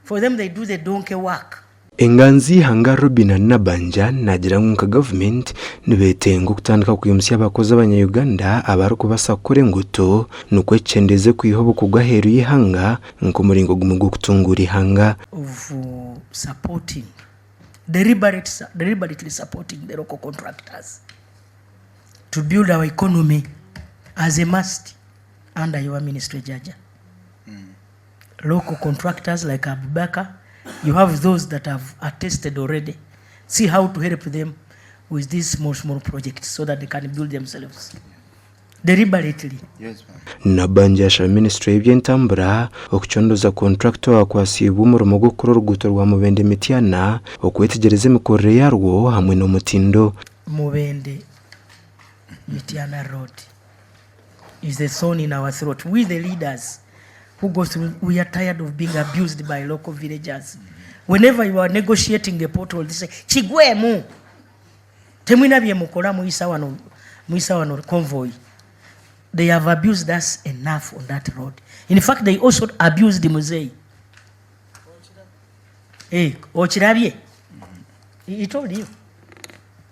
For them they do the donkey work. Enganzi y'eihanga Robinah Nabbanja naagira ngu nka gavumenti nibetenga okutandika kwimutsya abakozi abanya-Uganda abarikubaasa kukora enguuto nikwo kikyendeeze kwiha obukugu aheeru y'eihanga nk'omuringo gumwe gw'okutunguura eihanga. Of supporting, deliberately supporting the local contractors to build our economy as a must under your ministry Jaja. Local contractors like Abubakar, you have those that have attested already. See how to help them with these small, small projects so that they can build themselves deliberately. Yes, Nabbanja yashaba minisitule y'eby'entambura okucondoza kontrakita owakwatsiibwe omurimo gw'okukora oruguuto rwa Mubende Mityana okwetegyereza emikorere yarwo hamwe n'omutindo. Mubende Mityana Road is a thorn in our throat. We the leaders who go through, we are tired of being abused by local villagers. Whenever you are negotiating a pothole, they say, kigwemu. Temwina bye mukola muyisa wano, muyisa wano convoy. They have abused us enough on that road. In fact, they also abused Muzei. Hey, eh, okirabye? He told you.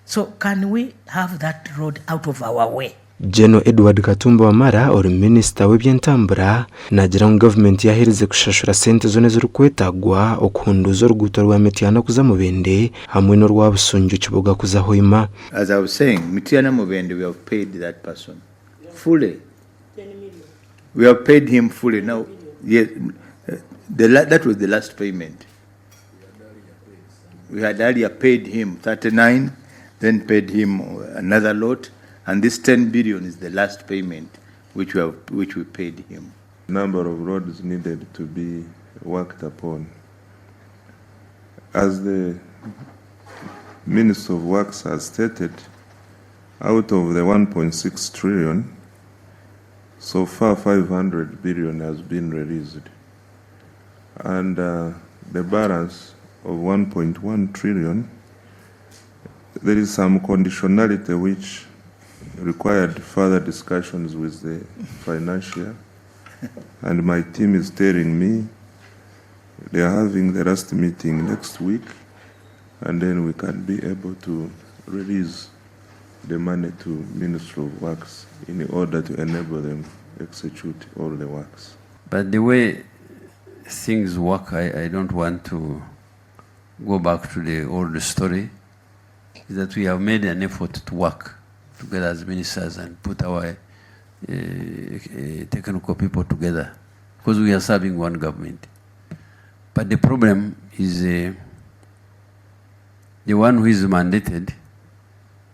So can we have that road out of our way? Gen. Edward Katumba Wamala ori minisita w'eby'entambura naagira ngu gavumenti yaaherize kushashura sente zoona ezirikwetagwa okuhunduuza oruguuto rwa Mityana kuza Mubende hamwe n'orwa Busunju Kiboga kuza Hoima. As I was saying, Mityana Mubende we have paid that person fully. We have paid him fully now. Yes, the, that was the last payment. We had earlier paid him 39, then paid him another lot, and this 10 billion is the last payment which we, have, which we paid him. Number of roads needed to be worked upon. As the Minister of Works has stated, out of the 1.6 trillion, so far 500 billion has been released. And uh, the balance of 1.1 trillion, there is some conditionality which required further discussions with the financier. And my team is telling me they are having the last meeting next week, and then we can be able to release the money to Ministry of Works in order to enable them execute all the works. But the way things work, I, I don't want to go back to the old story, is that we have made an effort to work together as ministers and put our technical people together because we are serving one government. But the problem is uh, the one who is mandated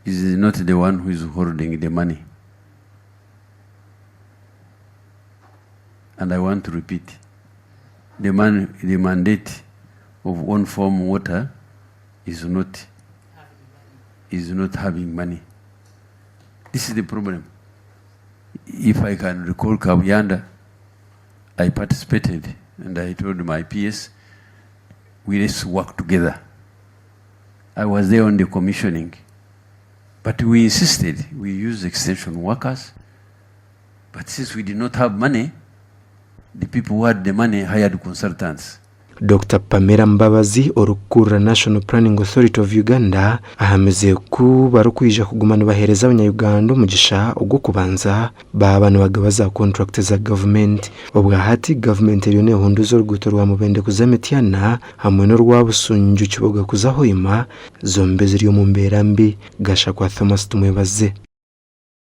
is not the one who is holding the money. And I want to repeat the, man, the mandate of one form water is not is not having money. This is the problem. If I can recall Kabuyanda, I participated and I told my PS, we let's work together. I was there on the commissioning. But we insisted we use extension workers. But since we did not have money, the people who had the money hired consultants. Dokita Pamela Mbabazi orikukurira National Planning Authority of Uganda ahamize ku barikwija kuguma nibaheereza abanya-Uganda omugisha ogw'okubanza baaba nibagaba za kontrakiti za gavumenti. Obwa hati gavumenti eriyo nehunduuza oruguuto rwa Mubende kuza Mityana hamwe n'orwa Busunju Kiboga kuza Hoima zombi ziri omu mbeera mbi. Gashakwa Thomas Tumwebaze.